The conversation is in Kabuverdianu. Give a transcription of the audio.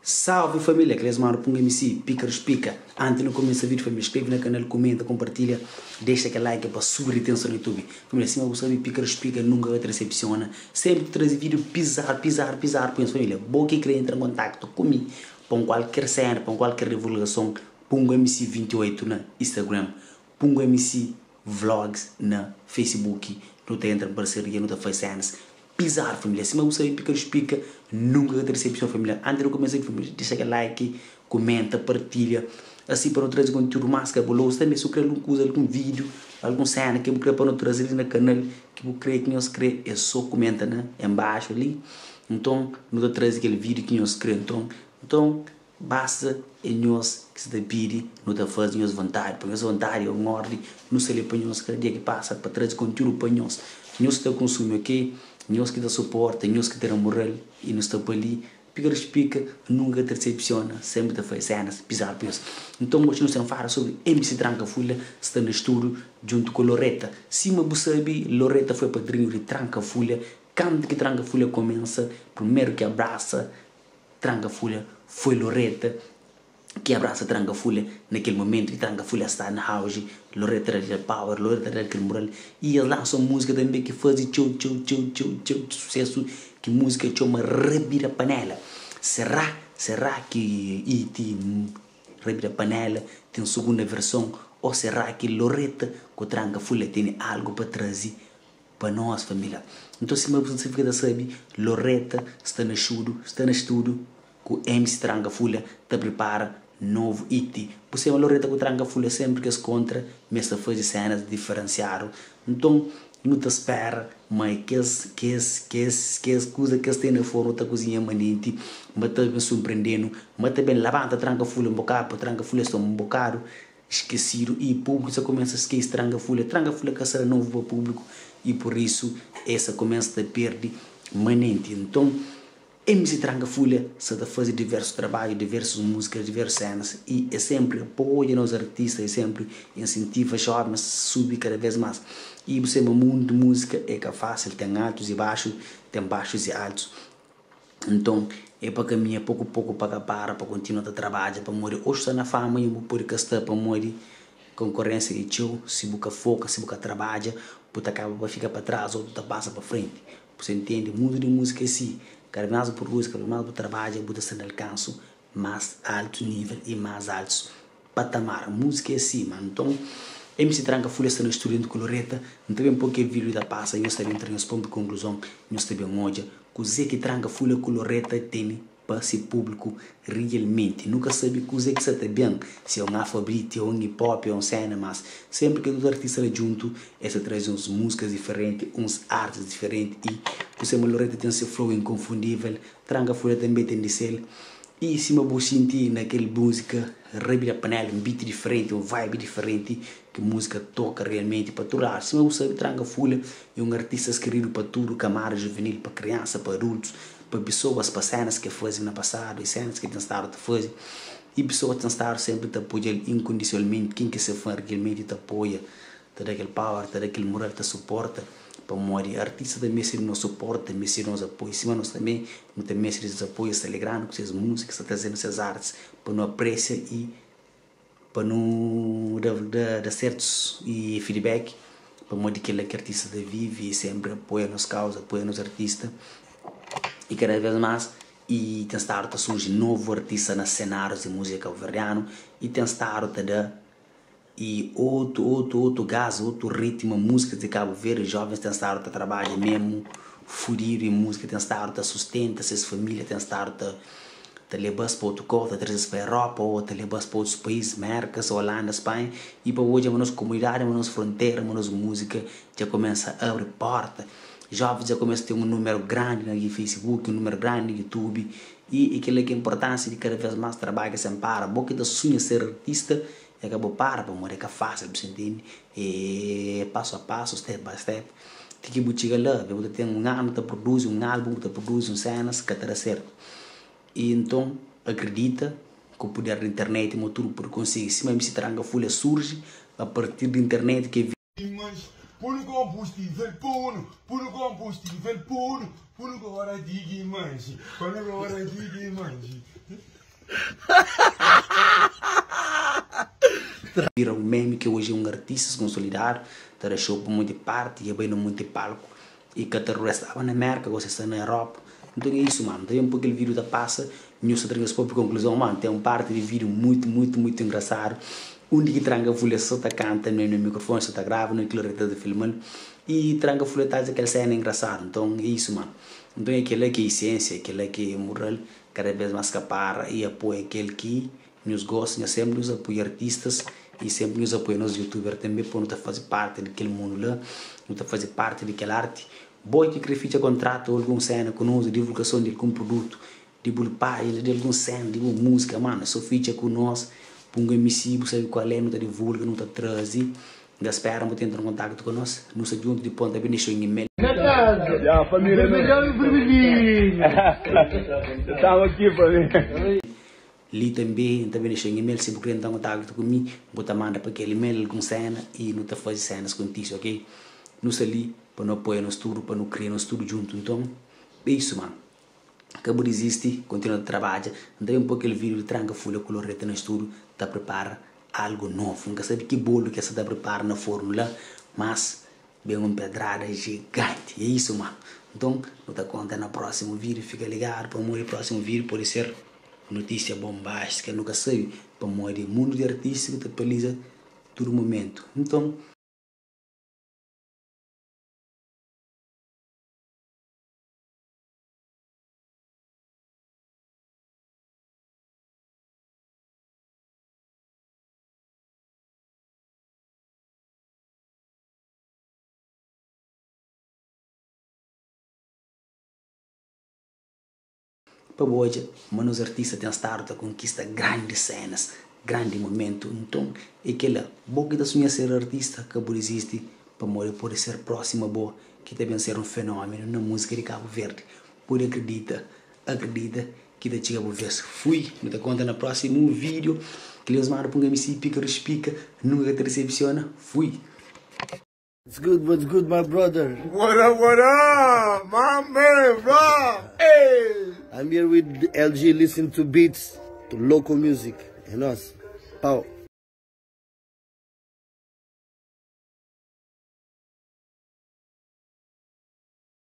Salve família, Clés Mano Punga MC, Pícaros Pica. Antes de começar o vídeo, família, inscreve no canal, comenta, compartilha, deixa aquele like para subir retenção no YouTube. Família, acima você sabe, Pícaros Pica nunca te decepciona. Sempre traz vídeo pisar, pisar, pisar. Por isso, família, bom que querer entrar em contato comigo, com qualquer cena, com qualquer divulgação, Punga MC 28 na Instagram, Punga MC Vlogs na Facebook. Não te entra em parceria, não te faz cenas. Pisar, família. Se você pica, pica, nunca te decepciona, família. Antes de começar, família, deixa aquele like, comenta, partilha. Assim para não trazer conteúdo mais cabuloso. Também se eu querer alguma coisa, algum vídeo, algum cena que eu quero para não trazer ali no canal, que eu creio que nós queremos, é só comenta, né? Embaixo ali. Então, não te traz aquele vídeo que nós queremos. Então, então basta em nós que se te pede, não te faz nós vontade, porque nós vontade é uma ordem, não se lhe para nós cada dia que passa para trazer conteúdo para nós. Nós que te consome aqui, nós que te suporta, nós que te dá moral e nós está ali, pica pica, nunca te decepciona, sempre te faz cenas, pisar peso. Então hoje nós temos falar sobre MC Tranca Fulha, está no estúdio junto com Loreta. Se me sabe, Loreta foi padrinho de Tranca Fulha. Quando que Tranca Fulha começa, primeiro que abraça Tranca Fulha foi Loreta, que abraça Tranca Fulha naquele momento que Tranca Fulha está na auge, Loreta dá power, Loreta dá aquele moral, e eles lançam música também que faz tchau, tchau, tchau, tchau, tchau, sucesso, que música chama Rebira Panela. Será, será que E.T. Rebira Panela tem segunda versão, ou será que Loreta com Tranca Fulha tem algo para trazer para nós, família? Então, se você fica sabe, Loreta está no estudo, está no estudo com MC Tranca Fulha, te prepara novo hit. Você é uma Loreta com Tranca Fulha sempre que se encontra, mas está fazendo cenas diferenciado. Então, não te espera, mas que que que que coisa que tem na forma da cozinha manente, mas também surpreendendo, mas também levanta Tranca Fulha um bocado, Tranca Fulha está um bocado esquecido e público só começa a esquecer Tranca Fulha, Tranca Fulha que será novo para o público e por isso essa começa a perder manente. Então, MC Tranca Fulha está a fazer diversos trabalhos, diversas músicas, diversas cenas e é sempre apoia nos artistas, é sempre incentiva jovens a subir cada vez mais. E você, o mundo de música é que é fácil, tem altos e baixos, tem baixos e altos. Então, é para caminhar pouco a pouco para para continuar a trabalhar, para morrer. Hoje está na fama e o podcast para morrer. Concorrência e tio, se buca foca, se buca trabalha, puta acaba para ficar para trás ou tu passa para frente. Você entende? O mundo de música é assim. Cada vez mais produz, cada vez mais trabalha, buta se alcanço mais alto nível e mais altos patamar. Música é assim, mano. Então, MC Tranca Fulha está no estúdio com Loreta, não tem pouco vídeo da passa, nós também traz ponto de conclusão, nós também olha, coisa que Tranca Fulha com Loreta tem para esse público realmente. Nunca sabe coisa que está bem, se é um afrobeat, é um hip hop, é um cena, mas sempre que o artista é junto, essa traz uns músicas diferentes, uns artes diferentes e você Loreta tem seu flow inconfundível, Tranca Fulha também tem de ser. E se me sentir naquela música, rebira panela, um beat diferente, um vibe diferente, que música toca realmente para turar. Se me sabe, Tranca Fulha é um artista querido para tudo, camada juvenil, para criança, para adultos, para pessoas, para cenas que fazem no passado e cenas que têm estado a fazer. E pessoas têm estado sempre te apoiar incondicionalmente, quem quer ser fã realmente te apoia, te dá aquele power, te dá aquele moral, te suporta. Para morrer, artista também se nos suporta, também se nos apoia, se nós também, não também se nos apoia, se alegrando com suas músicas, está trazendo suas artes, para não apreciar e para não dar, dar, dar certos e feedback, para morrer que que artista vive e sempre apoia nos causa, apoia nos artistas e cada vez mais. E tem estado a surgir novo artista nas cenários de música cabo-verdiano e tem estado a dar e outro, outro, outro gás, outro ritmo, música de Cabo Verde, jovens têm estado a trabalhar mesmo, fudido em música, têm estado a sustenta, suas famílias têm estado a levar para outro canto, a trazer para a Europa, ou a levar para outros países, Américas, Holanda, Espanha, e para hoje a nossa comunidade, a nossa fronteira, a nossa música já começa a abrir porta. Jovens já começam a ter um número grande no Facebook, um número grande no YouTube, e aquilo que é a importância de cada vez mais trabalhar sem parar. Bom que sonha ser artista, acabou para, para morrer que é fácil, você entende? E passo a passo, step by step. Tem que chegar lá, você tem um ano, te produz um álbum, te produz um cenas, que está certo. E então, acredita que o poder da internet e tudo por conseguir. Se a MC Tranca Fulha surge a partir da internet que Puro combustível puro, puro combustível puro, puro agora diga manji, quando agora diga manji. Bira un meme ki oji é un artistas konsolidadu, ta da show pa monti parti, dja bai na monti palku i ka ta restaba na Merka, gosi sta na Europa. Nton é isu mano, ta ben poi kel vídeo ta pasa, nhos ta tra nhos própi konkluzon. Mano, ten un parti di vídeo muitu, muitu, muitu engrasadu, undi ki Tranka Fulha so ta kanta na mikrofoni, so ta grava na kel ta filma-l i Tranka Fulha ta faze kel sena engrasadu. Nton é isu mano, nton é kel-la ki é isensia, kel-la ki é mural. Kada bes mas ka para e apoia kel ki nhos gosta, nhos sempre nhos apoia artistas e sempre nhos apoia nos youtuber tambe po nu ta faze parte di kel mundu la, nu ta faze parte di kel arte. Bo ki kre fitxa kontratu ou algun sena ku nos, divulgason di algun produtu, di bu pajina, di algun sena, di bu musika, mano é so fitxa ku nos, punga MC bu sabe kual é, nu ta divulga, nu ta traze. N ta spera ma bu ta entra na kontaktu ku nos. Nu sta djuntu dipôs N ta ben dexa un email. Ya família nu. Tamo aqui família. Li tanbê N ta ben dexa un email si bu kre entra na kontaktu ku mi bu ta manda pa kel email algun sena i nu ta faze senas kontise ok. Nu sta li pa nu apoia nos tudu pa nu kria nos tudu djuntu nton é isu mano. Ka bu dizisti, kontinua ta trabadja. N ta ben poi kel vídiu di Tranka Fulha ku Loreta na studu ta pripara algu novu. N ka sabe ki bolu ki es sa ta pripara na fornu la, mas ben un pedrada jiganti. É isu, manu. Nton, nu ta konta na prósimu vídiu. Fika ligadu pamodi prósimu vídiu pode ser notísia bonbástika. Nu ka sabe pamodi mundu di artístiku ta atualiza tudu momentu. Nton. Pa bu odja ma nos artista ten stadu ta konkista grandi senas, grandi momentu. Nton é kela, bo ki ta sunha ser artista ka bu dizisti pamodi pode ser prósima bo ki ta ben ser un fenómenu na múzika di Kabu Verdi. Pode akredita, akredita ki ta txiga bu vês. Fui! Nu ta konta na prósimu vídeo. Cleosmar Punga MC Pika Ruspika nunka ka ta disepsiona. Fui! What's good, what's good, my brother? What up, what up, my man, bro? Hey! I'm here with LG, listen to beats, to local music, and us. Pow.